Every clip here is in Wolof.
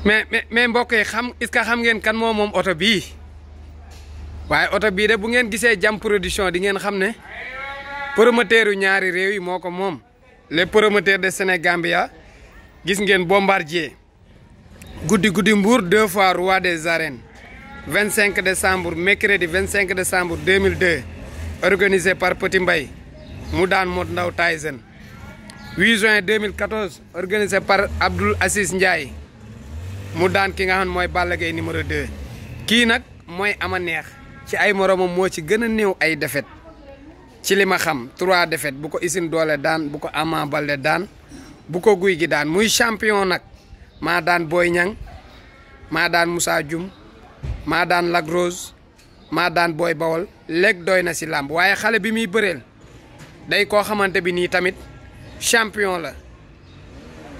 mais mbokk yi est-ce que xam ngeen kan moom oto bii waaye oto bii de bu ngeen gisee Jam Production di ngeen xam ne promoteur yu ñaari réew yi moo ko moom les promoteurs de Sénégambia gis ngeen Bombardier guddi Mbour 2 fois roi des arènes 25 décembre mercredi 25 décembre 2002 organisé par Petit Mbaye mu daan Modou Ndaw Tyson 8 juin 2014 organisé par Abdoul Aziz Ndiaye mu daan ki nga xam mooy Balla Gaye numéro 2 kii nag mooy ama neex ci ay moromam moo ci gën a néew ay défaite ci li ma xam 3 défaite bu ko Isine Doole daan bu ko Ama Baldé daan bu ko Guy gi daan muy champion nag maa daan Boy Niang maa daan Moussa Dioum maa daan Lac Rose maa daan Boy Bawol léegi doy na si làmb waaye xale bi muy bëreel day koo xamante bi nii tamit champion la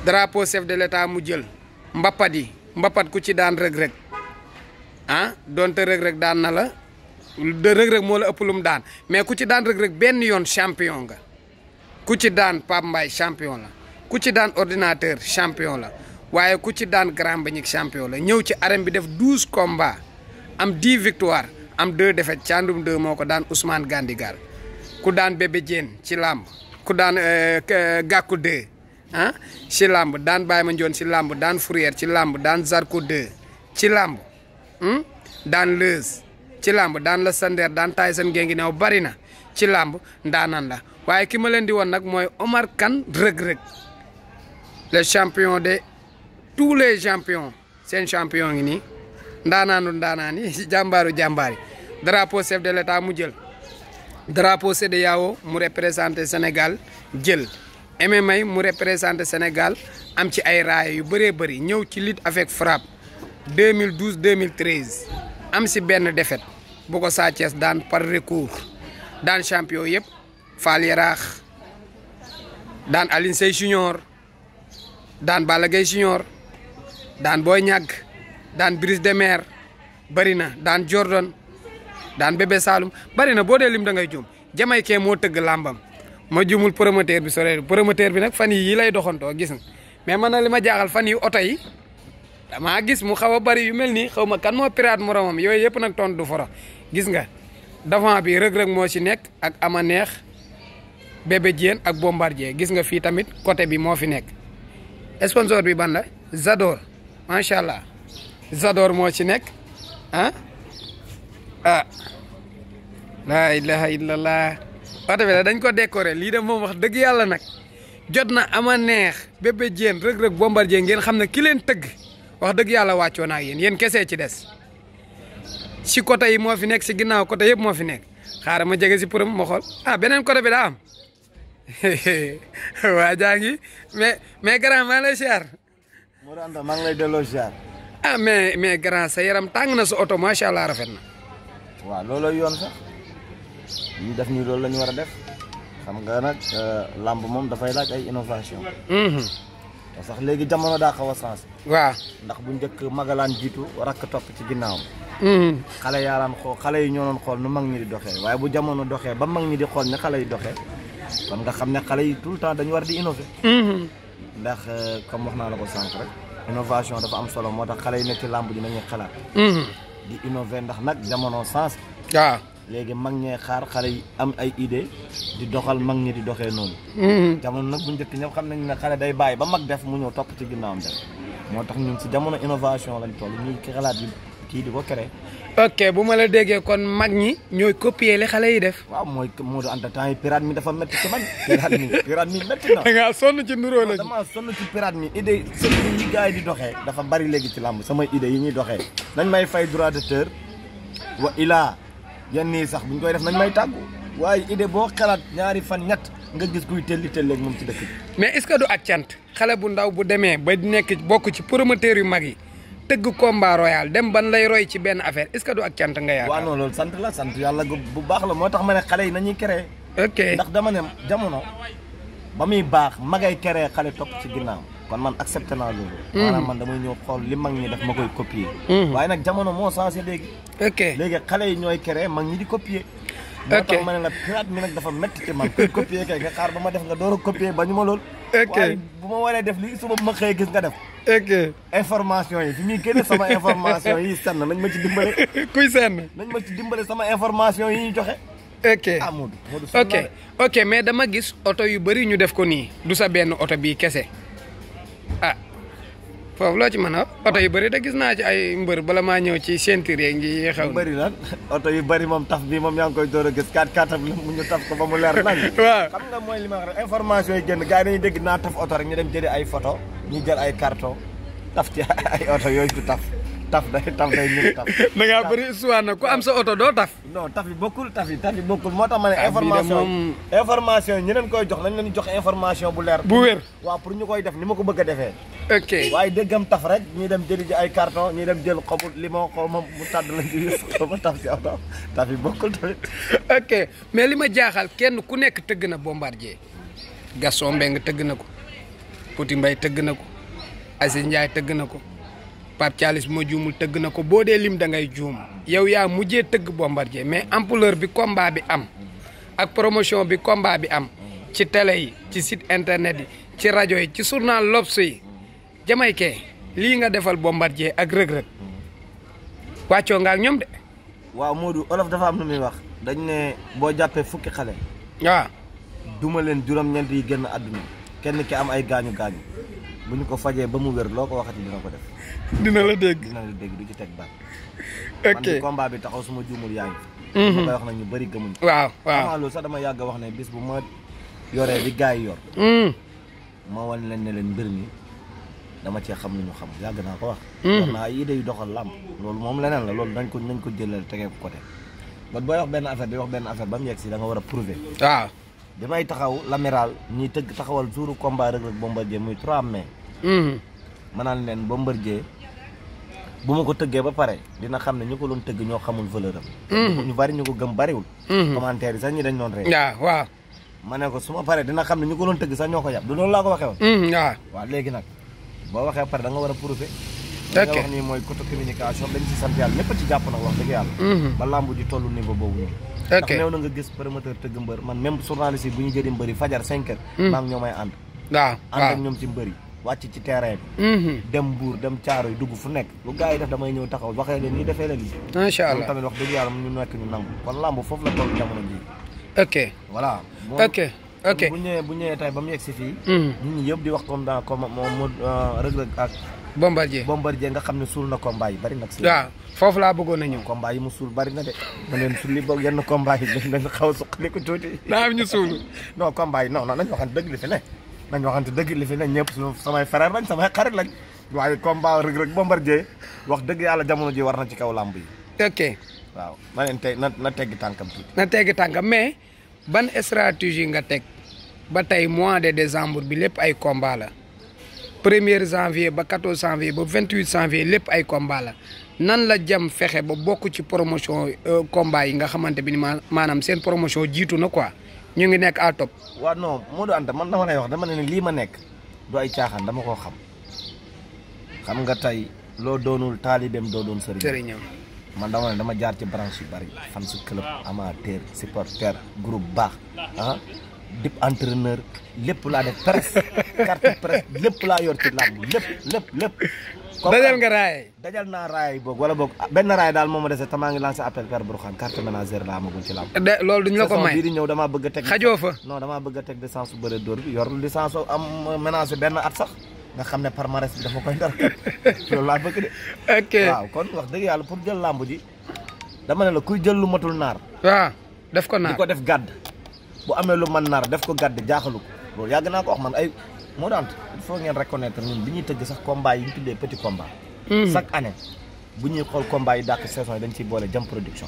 drapeau chef de l'état mu jël mbapat ku ci daan rëg-rëg ah donte rëg-rëg daan na la de rëg-rëg moo la ëpp lum daan mais ku ci daan rëg-rëg benn yoon champion nga ku ci daan Pape Mbaye champion la ku ci daan ordinateur champion la waaye ku ci daan Grand Mbagnick champion la ñëw ci arène bi def 12 combats am 10 victoires am 2 défaites Thiandoum 2 moo ko daan Ousmane Gandigal ku daan Bébé Diène ci làmb ku daan Gakou 2 ah ci làmb daan Baye Mandione ci làmb daan Fourière ci làmb daan Zarko 2 ci làmb daan Leuz ci làmb daan la Sander daan Tyson géngi new bari na ci làmb ndaanan la waaye ki ma leen di woon nag mooy Omar Kane rëg-rëg le champion de tous les champions seen champion ngi nii ndaanaan yi jàmbaaru jàmbaar yi drapeau chef de l'état mu jël drapeau CEDEAO mu représenté Sénégal jël MMA mu représenté Sénégal am ci ay raaya yu bëree bëri ñëw ci lutte avec frappe 2012 2013 am si benn défaite bu ko Sa Thiès daan par recours daan champion yëpp Fall Yaraax daan Aline Sey Junior daan Balla Gaye Junior daan Boy Niang daan Brise de Mer bëri na daan Jordan daan Bébé Saloum bëri na boo dee lim da ngay jum Jamaïcain moo tëgg làmbam ma jumul promoteur bi sore promoteur bi nag fan yi lay doxantoo gis nga mais man na li ma jaaxal fan yi oto yi damaa gis mu xaw a bëri yu mel nii xaw ma kan moo pirate moromam yooyu yëpp nag tontu du foro gis nga devant bi rëg-rëg moo ci nekk ak ama neex Bébé Diène ak Bombardier gis nga fii tamit côté bi moo fi nekk sponsor bi ban la Zador macha allah Zador moo ci nekk ah la ilaha illallah oto bi la dañ ko décorer lii de moom wax dëgg yàlla nag jot na ama neex Bébé Diène rëg-rëg Bombardier ngeen xam ne ki leen tëgg wax dëgg yàlla wàccoo naa ak yéen kese ci des si côté yi moo fi nekk si ginnaaw côté yëpp moo fi nekk xaaral ma jege si përëm ma xool beneen côté bi daa am waa jaa ngi mais grand maa lay siyaar. Modou Anta maa ngi lay delloo siyaar. mais grand sa yaram tàng na sa oto macha allah rafet na. waaw looloo yoon sax ñu def nii loolu la ñu war a def xam nga nag làmb moom dafay laaj ay innovation. te sax léegi jamono daa xaw a sens. waaw ndax bu njëkk magalaan jiitu rakk topp ci ginnaawam. xale yaa daan xool xale yi ñoo doon xool nu mag ñi di doxee waaye bu jamono doxee ba mag ñi di xool ne xale yi doxee kon nga xam ne xale yi tout le temps dañu war di innover. ndax comme wax naa la ko sànq rek innovation dafa am solo moo tax xale yi nekk ci làmb ji nañuy xalaat. di innover ndax nag jamono sens. waaw léegi mag ñee xaar xale yi am ay idée di doxal mag ñi di doxee noonu. jamono nag bu njëkk ñëpp xam nañ ne xale day bàyyi ba mag def mu ñëw topp ci ginnaawam def moo tax ñun si jamono innovation lañ toll ñuy ki xalaat yi kii di ko créé. ok bu ma la déggee kon mag ñi ñooy copier li xale yi def. waaw mooy Modou Anta temps yi pirate mi dafa métti ci man pirate mi métti na. da ngaa sonn ci nuroo la. damaa sonn ci pirate mi idée yi gars yi di doxee dafa bari léegi ci làmb samay idée yi ñuy doxee nañ may fay droit d'auteur wa ilaa yenn nii sax buñ koy def nañ may tàggu waaye idée boo xalaat ñaari fan ñett nga gis kuy telli telleeg moom ci dëkk bi. mais est-ce que du ak cant xale bu ndaw bu demee ba nekk bokk ci promoteur yu mag yi tëgg combat royal dem ban lay roy ci benn affaire est-ce que du ak cant nga yaakaar. waaw non loolu sant la sant yàlla bu baax la moo tax ma ne xale yi nañuy créer. ok ndax dama ne jamono ba muy baax magay créer xale topp ci ginnaaw kon man accepté naa loolu. maanaam man damay ñëw xool li mag ñi def ma koy copier. waaye nag jamono moo changé léegi. ok léegi xale yi ñooy créer mag ñi di copier. moo tax ma ne la pirate mi nag dafa métti ci man kuy copier kay nga xaar ba ma def nga door a copier ba ñu ma lool. waaye bu ma waree def lii suba bu ma xëyee gis nga def. information yi fi muy génne sama information yi senn nañ ma ci dimbale. kuy senn. nañ ma ci dimbale sama information yi ñu joxe. ah Modou ok mais dama gis oto yu bëri ñu def ko nii du sa benn oto bii kese ah foofu loo ci mën a oto yu bëri da gis naa ci ay mbër bala maa ñëw ci ceinture yeeg ngi xew. bëri lan oto yu bëri moom taf bi moom yaa ngi koy door a gis 4x4 am mu ñu taf ko ba mu leer nañ. waaw xam nga mooy li ma wax rek information yi génn gars yi dañuy dégg naa taf oto rek ñu dem jëli ay photo ñu jël ay carton taf ci ay oto yooyu du taf day ñëw taf. da ngaa bëri histoire nag ku am sa oto doo taf. non taf yi bokkul moo tax ma ne information yi ñu leen koy jox nañ leen jox information bu leer. bu wér waaw pour ñu koy def ni ma ko bëgg a defee. ok waaye déggam taf rek ñuy dem jëli ji ay carton ñuy dem jël xobu limon xaw ma mu tàdd lañ ci yëf ma taf si oto taf yi bokkul tamit. ok mais li ma jaaxal kenn ku nekk tëgg na Bombardier Gaston Mbengue tëgg na ko Poti Mbaye tëgg na ko Aziz Ndiaye tëgg na ko Pape Thialis moo juumul tëgg na ko boo dee lim da ngay juum yow yaa mujjee tëgg Bombardier mais ampleur bi combat bi am ak promotion bi combat bi am ci télé yi ci site internet yi ci rajo yi ci journal L'Obs yi Jamaïcain lii nga defal Bombardier ak Reug Reug wàccoo nga ak ñoom de. waaw Modou olof dafa am lu muy wax dañ ne boo jàppee fukki xale. waaw. duma leen juróom-ñeent yi génn àdduna kenn ki am ay gaañu bu ñu ko fajee ba mu wér loo ko waxati dina ko def. dina la dégg du ci teg baat. ok man combat bi taxaw suma juumul yaa ngi. ma koy wax nag ñu bëri gëmuñ. waaw loolu sax dama yàgg wax ne bis bu ma yoree di gars yi yor. ma wan leen ne leen mbir mi dama cee xam lu ñu xam yàgg naa ko wax. wax naa ay idée yu doxal làmb loolu moom leneen la loolu nañ ko jëlal tegee ko côté. ba booy wax benn affaire di wax benn affaire ba mu yegg si da nga war a prouver. waaw. damay taxaw l'amiral ñuy tëgg taxawal jouru combat Reug Reug Bombardier muy 3 mai. ma naan leen Bombardier bu ma ko tëggee ba pare dina xam ne ñu ko doon tëgg ñoo xamul valeur am. ñu bari ñu ko gëm bariwul. commentaire yi sax ñi dañ doon rey. waaw. ma ne ko su ma paree dina xam ne ñu ko doon tëgg sax ñoo ko yàpp du loolu laa ko waxee woon. waaw léegi nag boo waxee pare da nga war a prouver. nga wax nii mooy côté communication dañ ci sant yàlla ñëpp ci jàpp nag wax dëgg yàlla. ba lamb ji tollu niveau boobu noonu. ndax néew na nga gis promoteur tëgg mbër man même journaliste yi bu ñu jëli mbëri fajar 5 heures. maa ngi ñoo may ànd. ànd ak ñoom ci mbëri wàcc ci terrain bi. dem Mbuur dem Caaro yi dugg fu nekk lu gars yi def damay ñëw taxaw waxee leen nii defee leen lii. macha allah tamit wax dëgg yàlla ñu nekk ñu nangu kon lamb foofu la toll jamono ji. ok voilà. ok bu ñëwee tey ba mu yegg si fii. nit ñi yëpp di wax comme moom Reug Reug ak. Bombardier nga xam ne suul na combat yi bari nag. waaw foofu laa bëggoon a ñëw. combat yi mu suul bari na de. ma leen suul li boog yenn combat yi dañ xaw a suqaliku tuuti. naa am ñu suul. non combat yi non nañ waxante dëgg li fi ne. nañ waxante dëgg li fi ne ñëpp suñu samay frère lañ samay xarit lañ. waaye combat Reug Reug Bombardier wax dëgg yàlla jamono ji war na ci kaw làmb yi. ok. waaw ma leen tey na teggi tànkam tuuti. na teggi tànkam mais ban stratégie nga teg ba tey mois de décembre bi lépp ay combat la 1er janvier ba 14 janvier ba 28 janvier lépp ay combat la nan la jam fexe ba bokk ci promotion combat yi nga xamante bi ni maanaam seen promotion jiitu na quoi ñu ngi nekk à top. waaw non Modou Anta man dama lay wax dama ne lii ma nekk du ay caaxaan dama koo xam nga tey loo doonul taalibeem doo doon sëriñam. man dama jaar ci branche yu bari fan si club amateur supporter groupe baax dip entraîneur lépp laa def presse carte presse lépp laa yor ci làmb lépp. dajal nga raay. dajal naa raay boog wala boog benn raay daal moo ma dese te maa ngi lancé appel Père Bourkhane carte ménagère laa amagul ci làmb. loolu duñ la ko may bii di ñëw damaa bëgg a teg. xajoo fa. non damaa bëgg a teg licence su bëre dóor bi yor licence su am ménagé benn at sax. nga xam ne palmarès bi dafa koy ndar loolu laa bëgg de. ok waaw kon wax dëgg yàlla pour jël làmb ji dama ne la kuy jël lu matul naar. waaw def ko naar di ko def gàdd. bu amee lu man naar def ko gàdd jaaxalu ko loolu yàgg naa ko wax man ay moo daan il faut ngeen reconnaître ñun bi ñuy tëgg sax combat yi ñu tuddee petit combat. chaque année bu ñuy xool combat yi dàq saison yi dañ ciy boole jam production.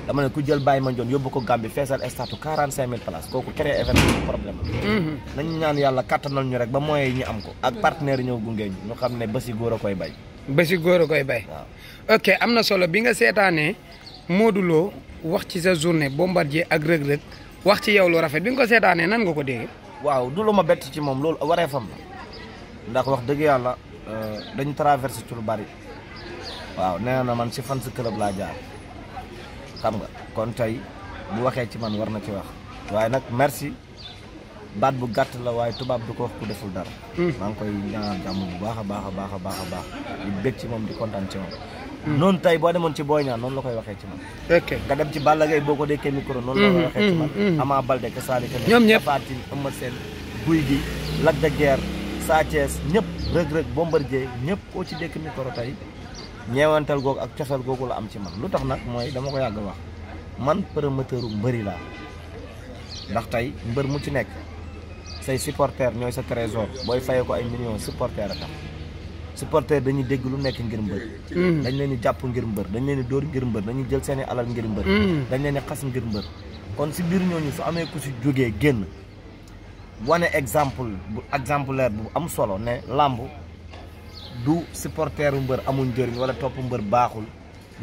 dama ne ku jël Baye Mandione yóbbu ko Gambie feesal stade 45000 places kooku créé événement problème la. nañu ñaan yàlla kattanal ñu rek ba moyens yi ñu am ko. ak partenaire ñëw gunge ñu xam ne bési góor a koy bay. bési góor a koy bay. waaw ok am na solo bi nga seetaanee Modou Lo wax ci sa journée Bombardier ak Reug Reug wax ci yow lu rafet bi nga ko seetaanee nan nga ko déggee. waaw du lu ma bett ci moom loolu waree fam la ndax wax dëgg yàlla dañu traversé ci lu bari waaw nee na man si fan si club laa jaar xam nga kon tey bu waxee ci man war na ci wax waaye nag merci baat bu gàtt la waaye tubaab du ko wax ku deful dara. maa ngi koy ñaanal jàmm bu baax a baax a baax a baax a baax di bég ci moom di kontaan ci moom. noonu tey boo demoon ci Boy Niang noonu la koy waxee ci man. ok nga dem ci Balla Gaye boo ko dékkee micro noonu la koy waxee ci man. Ama Baldé ke Sali ke ñoom ñëpp Tapha Tine Eumeu Sène Gouye Gui Lac de Guiers Sa Thiès ñëpp Reug Reug Bombardier ñëpp koo ci dékk micro tey ñeewantal googu ak cofeel googu la am ci man lu tax nag mooy dama ko yàgg wax man promoteur u mbëri laa ndax tey mbër mu ci nekk say supporter ñooy sa trésor booy fayee ko ay millions supporter a tax supporter dañuy dégg lu nekk ngir mbër dañ leen di jàpp ngir mbër dañ leen di dóor ngir mbër dañuy jël seeni alal ngir mbër dañ leen di xas ngir mbër kon si biir ñooñu su amee ku si jógee génn wane exemplaire bu am solo ne làmb du supporteru mbër amul njëriñ wala topp mbër baaxul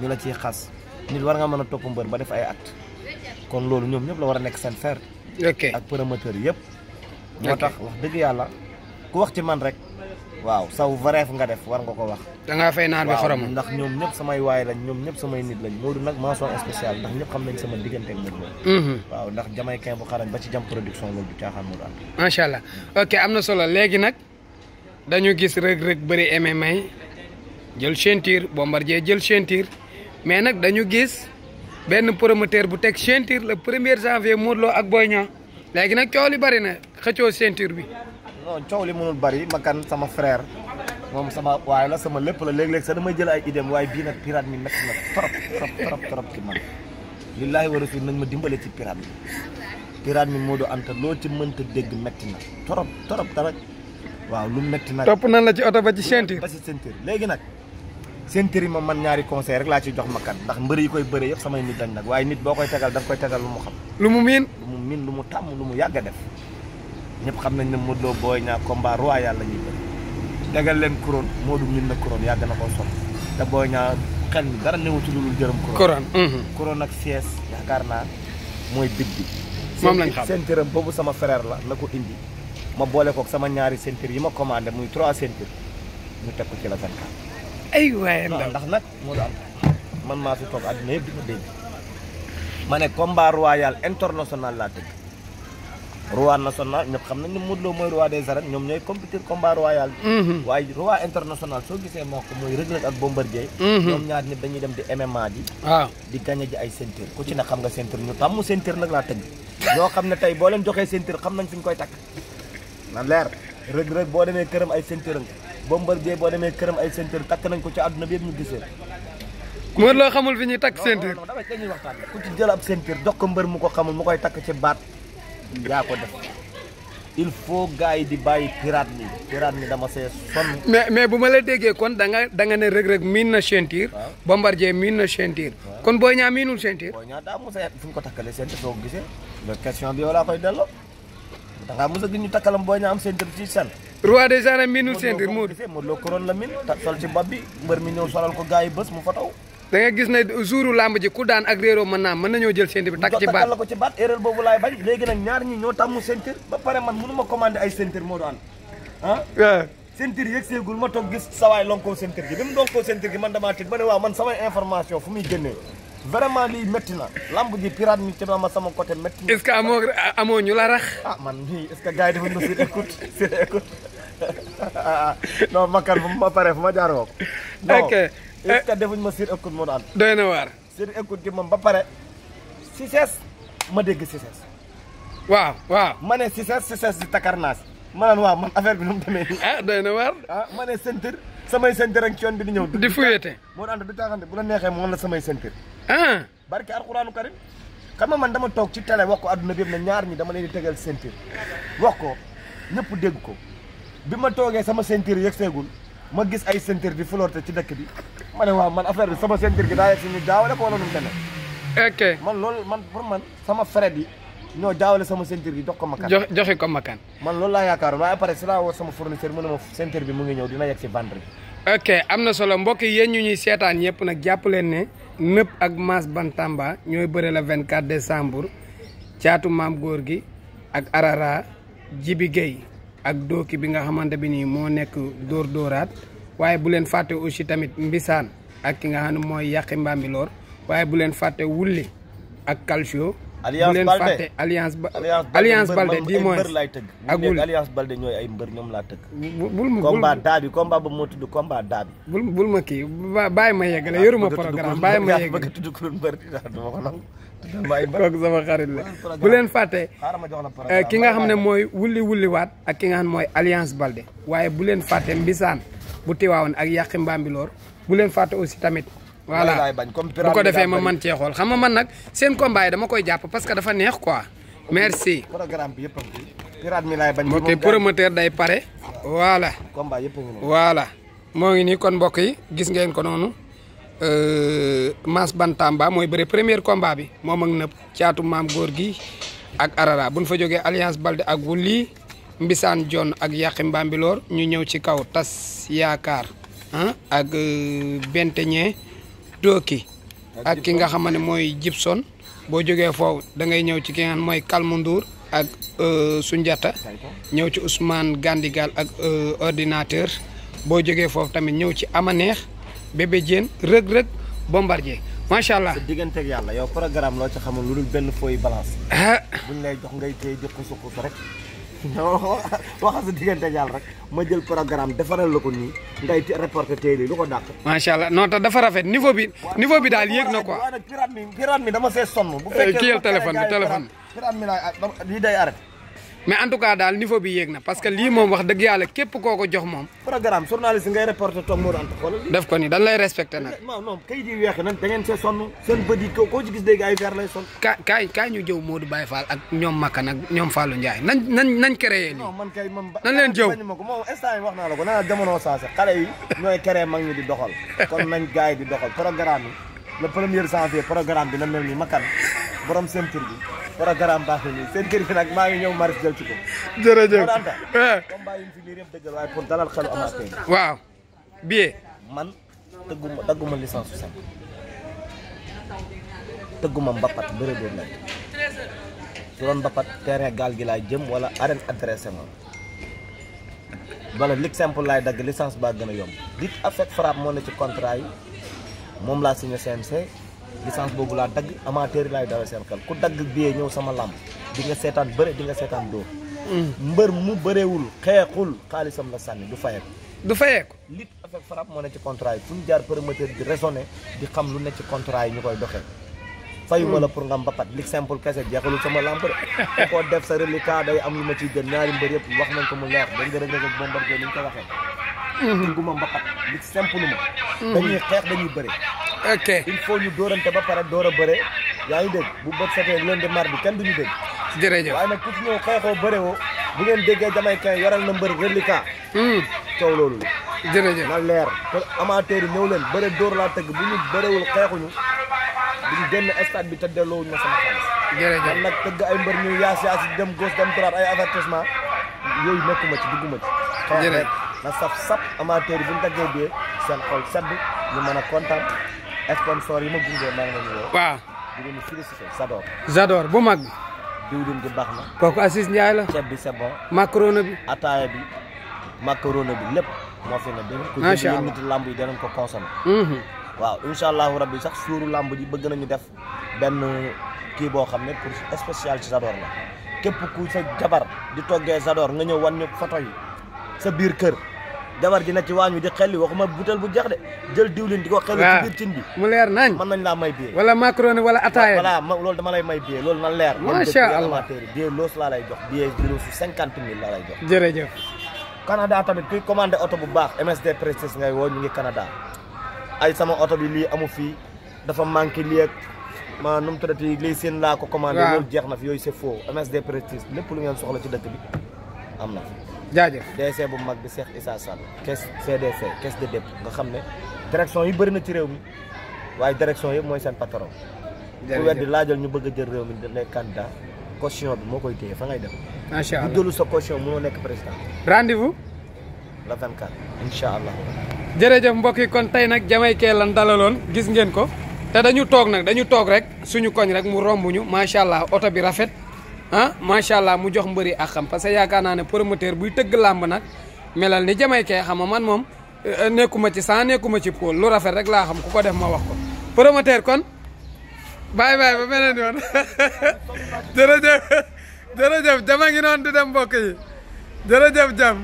ñu la ciy xas nit war nga mën a topp mbër ba def ay acte kon loolu ñoom ñëpp la war a nekk seen fer ak promoteur yëpp moo tax wax dëgg yàlla ku wax ci man rek waaw saw vareef nga def war nga ko wax da ngaa fay naar bi xorom ndax ñoom ñëpp samay waay lañ ñoom ñëpp samay nit lañ Modou nag mention spéciale ndax ñëpp xam nañ sama diggante ak Modou waaw ndax jamaïcain bu xarañ ba ci jam production loolu du caaxaan Modou am macha allah ok am na solo léegi nag dañu gis Reug Reug bëri MMA jël ceinture Bombardier jël ceinture mais nag dañu gis benn promoteur bu teg ceinture le 1er janvier Modou Lo ak Boy Niang léegi nag coow li bëri na xëccoo ceinture bi non coow li mënul bëri ma kan sama frère moom sama waaye la sama lépp la léeg-léeg sax damay jël ay idéem waaye bii nag pirate mi métti na trop ci man lillaahi wa rasul nañ ma dimbale ci pirate mi Modou Anta loo ci mënta dégg métti na trop tamit waaw lu métti nag topp nan la ci oto ba ci ceinture ba ci ceinture léegi nag ceinture yi moom man ñaari conseil rek laa ci jox ma kan ndax mbër yi koy bëre yëpp samay nit lañ nag waaye nit boo koy tegal da nga koy tegal lu mu xam lu mu miin lu mu tàmm lu mu yàgg a def ñëpp xam nañ ne Modou Lo Boy Niang combat royal la ñuy bëri tegal leen couronne Modou miin na couronne yàgg na koo sol te Boy Niang xel mi dara newu ci lu dul jërëm couronne ak siège yaakaar naa mooy bit bi moom lañ xam ceinture boobu sama frère la ko indi ma boole kook sama ñaari ceinture yi ma commandé muy 3 ceinture ñu teg ko ci la 24 ay waaye ndax nag moo am man maa fi toog àddina yëpp di ma dégg ma ne combat royal international laa tëgg roi national ñëpp xam nañ ne Modou Lo mooy roi des arènes ñoom ñooy compétir combat royal waaye roi international soo gisee moo ko mooy Reug Reug ak Bombardier ñoom ñaar nit dañuy dem di MMA ji waaw di gagné ji ay ceinture ku ci ne xam nga ceinture ñu tàmm ceinture nag laa tëgg ñoo xam ne tey boo leen joxee ceinture xam nañ fi ñu koy takk na leer Reug Reug boo demee këram ay ceinture nga Bombardier boo demee këram ay ceinture takk nañ ko ci àdduna bi yëpp ñu gisee Modou Lo xamul fi ñuy takk ceinture non damay dañuy waxtaan ku ci jël ab ceinture jox ko mbër mu ko xamul mu koy takk ci baat yaa ko def il faut gars yi di bàyyi pirate mi dama see sonn mais bu ma la déggee kon da nga ne Reug Reug miin na ceinture Bombardier miin na ceinture kon Boy Niang miinul ceinture Boy Niang daa mos a fu ñu ko takkalee ceinture soo ko gisee loolu question bi yow laa koy delloo da ngaa mos a gis ñu takkalam Boy Niang am ceinture ci san roi des arènes miinul ceinture Modou Lo couronne la min sol ci bopp bi mbër mi ñëw solal ko gars yi bés mu fotaw da nga gis ne jouru lamb ji ku daan ak réeroo mën nañoo jël ceinture bi takk ci baat la ko ci baat erreur boobu laay bañ léegi nag ñaar ñi ñoo tàmmu ceinture ba pare man mënu ma commandé ay ceinture Modou Anta waaw ceinture yëg seegul ma toog gis sawaay lonkoo ceinture gi bi mu lonkoo ceinture gi man damaa tiit ba ne waaw man samay information fu muy génnee vraiment lii métti na lamb ji pirate mi ci ma sama côté métti na est-ce que amoo ñu la rax man nii est-ce que gars yi defuñ ma sur écoute non makkan bu ma paree fu ma jaar woo ok est-ce que defuñ ma sur écoute Modou Anta doy na waar sur écoute gi moom ba pare Cissesse ma dégg Cissesse waaw ma ne Cissesse di takarnaas ma naan waaw man affaire bi nu mu demee nii doy na waar ma ne ceinture samay ceinture ak ci yoon bi di ñëw di fuyete Modou Anta du caaxaan bu la neexee moom la samay ceinture barke alxuraanu karim xam nga man dama toog ci télé wax ko adduna bi yëpp ne ñaar ñi dama leen di tegal ceinture wax ko ñëpp dégg ko bi ma toogee sama ceinture yëg seegul ma gis ay ceinture di flirté ci dëkk bi ma ne waaw man affaire bi sama ceinture gi daa yegg si ñu jaawale ko wala nu mu demee ok man loolu man pour man sama frère yi ñoo jaawale sama ceinture gi jox ko makan joxe ko makan man loolu laa yaakaaroon waaye après si laa woo sama fournisseur mu ne ma ceinture bi mu ngi ñëw dina yegg si vendredi ok am na solo mbokk yi yéen ñu ñuy seetaan yëpp nag jàpp leen ne nëpp ak Mass Bantamba ñooy bëre la 24 décembre caatu maam góor gi ak Arara Jibi Gueye ak dooki bi nga xamante bi nii moo nekk dóoraat waaye bu leen fàtte aussi tamit mbisaan ak ki nga xam ne mooy yàqi mbambiloor waaye bu leen fàtte wulli ak calcio bu leen fàtte Alliance Baldé di mooy mbër laay tëgg. ak wul Alliance Baldé ñooy ay mbër ñoom laa tëgg. bul combat daabi combat ba moo tudd combat daabi. bul ma kii bàyyi ma yeggale yoruma programme bàyyi ma yeggale. bëgg tudd ku mbër dama ko nangu. kooku sama xarit la bu leen fàtte ki nga xam ne mooy wulli waat ak ki nga xam ne mooy Alliance Baldé waaye bu leen fàtte mbisaan bu tiwaawoon ak yàqi mbambiloor bu leen fàtte aussi tamit voilà bu ko defee ma man cee xool xam nga man nag seen combat yi dama koy jàpp parce que dafa neex quoi merci programme bi yëpp pirate mi laay bañ ok promoteur day pare voilà combat yëpp voilà moo ngi nii kon mbokk yi gis ngeen ko noonu Mass Bantamba mooy bëre premier combat bi moom ak nëpp caatu maam góor gi ak arara buñ fa jógee Alliance Baldé ak wulli mbisaan John ak yàqi mbambiloor ñu ñëw ci kaw tas yaakaar ak benteñe dooki ak ki nga xam ne mooy Gibson boo jógee foofu da ngay ñëw ci ki nga xam mooy Kalmu Ndour ak Sunjata ñëw ci Ousmane Gandigal ak ordinateur boo jógee foofu tamit ñëw ci Amaneex Bébé Diène rëg-rëg Bombardier macha allah. diggante ak yàlla yow programme loo ci xamul lu dul benn fooy balance. buñ lay jox ngay téye di xusu rek. waxal sa diggante ak yàlla rek ma jël programme defaral la ko nii ngay reporté tey lu ko dàq. macha allah non te dafa rafet niveau bi daal yéeg na quoi. waaw nag pirate mi dama see sonn. bu fekkee kiyal téléphone bi pirate mi lii day arrêté. mais en tout cas daal niveau bi yéeg na parce que lii moom wax dëgg yàlla képp koo ko jox moom. programme journaliste ngay reporté toog Modou Anta xoolal. def ko ni dañ lay respecté nag. non kay di weex nag da ngeen see sonn seen bët yi koo ci gis dégg ay fer lay sonn. kaay ñu jëw Modou Baye Fall ak ñoom Makka nag ñoom Fallou Ndiaye nañ créé lii. non man kay man nañ leen jëw ma ko moom instant yi wax naa la ko nee naa jamono saase xale yi ñooy créé mag ñi di doxal kon nañ gars yi di doxal programme yi le 1er janvier programme bi na mel ni Makka borom seen tur bi programme baax na nii seen kër gi nag maa ngi ñëw Maris jël ci ko. jërëjëf combat yi fi lii yëpp dëggal waaye pour dalal xelu amateur. waaw. billet. man dagguma licence su simple tëgguma mbapat bëre doon laaj su doon mbapat terrain gaal gi laay jëm wala arène adressé ma wala lig simple laay dagg licence baa gën a yomb dit avec frappe moo ne ci contrat yi moom laa signé CNC. licence boobu laa dagg amateur yi laay dawal seen xel ku dagg billet ñëw sama lamb di nga seetaan bëre di nga seetaan dóor. mbër mu bëreewul xeexul xaalisam la sànni du fayeeku. du fayeeku. lit avec frappe moo ne ci contrat yi fu ñu jaar promoteur di raisonné di xam lu ne ci contrat yi ñu koy doxee. fayu ma la pour nga mbapat lig simple kese jeexalul sama lamb de ku ko def sa reliquat day am lu ma ciy gën ñaari mbër yëpp wax nañ ko mu leer dañ nga rëgg ak Bombardier ni ñu ko waxee. tëgguma mbapat lig simple ma. dañuy xeex dañuy bëre. ok il faut ñu dóorante ba pare door a bëre yaa ngi dégg bu bët setee lundi mardi kenn duñu dégg. jërëjëf waaye nag ku ci ñëw xeexoo bëre woo bu ngeen déggee jamaïcain yoral na mbër reliquat. coow loolu la. jërëjëf na leer te amateur yi ñëw leen bëre dóor laa tëgg bu ñu bërewul xeexuñu duñu génn stade bi te delloowuñu ma sama xaalis. jërëjëf man nag tëgg ay mbër ñu yaas dem gauche dem droite ay avertissement yooyu nekkuma ci dugguma ci. jërëjëf na sap amateur yi bu ñu daggee bee seen xol sedd ñu mën a kontaan. sponsor yi ma gunge maa ngi leen di woo. waaw. di leen félicité Zador. Zador bu mag bi. diwlin bi baax na. kooku Assis Ndiaye la. ceeb bi c'est bon. macaroni bi. ataaya bi macaroni bi lépp moo fi ne dégg nga. macha allah ku jënd nit lamb yi danañ ko consommé. waaw incha allahu rabbi sax suuru lamb ji bëgg nañu def benn kii boo xam ne pour spécial ci Zador la képp ku sa jabar di toggee Zador nga ñëw wan ñu photo yi sa biir kër. jabar ji na ci waañ wi di xelli waxuma butel bu jeex de jël diwlin di ko xelli ci biir cin bi mu leer nañ mën nañ laa may billet wala macaroni wala ataaya voilà loolu dama lay may billet loolu na leer macha allah billet loos laa lay jox billet loosu 50 000 laa lay jox jërëjëf Canada tamit kuy commandé oto bu baax MSD Prestige ngay woo ñu ngi Canada ay sama oto bi lii amu fii dafa manqué lii ak ma nu mu tuddati lii seen laa ko commandé loolu jeex na fi yooyu c'est faux MSD Prestige lépp lu ngeen soxla ci dëkk bi am na jaajëf DC bu mag bi Cheikh Issa Sall caisse CDC caisse de dépôt nga xam ne direction yi bëri na ci réew mi waaye direction yëpp mooy seen patron. bu weddi laajal ñu bëgg a jël réew mi les candidats caution bi moo koy téye fa ngay dem. macha allah bu jëlu sa caution mënoo nekk président. rendez-vous. le 24 incha allah. jërëjëf mbokk yi kon tey nag Jamaïcain lan dalaloon gis ngeen ko te dañu toog rek suñu koñ rek mu romb ñu macha allah oto bi rafet. macha allah mu jox mbëri ak xam parce que yaakaar naa ne promoteur buy tëgg làmb nag melal ni Jamaïcain xam nga man moom nekkuma ci 100 nekkuma ci pôle lu rafet rek laa xam ku ko def ma wax ko promoteur kon bye bye ba beneen yoon jërëjëf jërëjëf jama ngi noonu di dem mbokk yi jërëjëf jam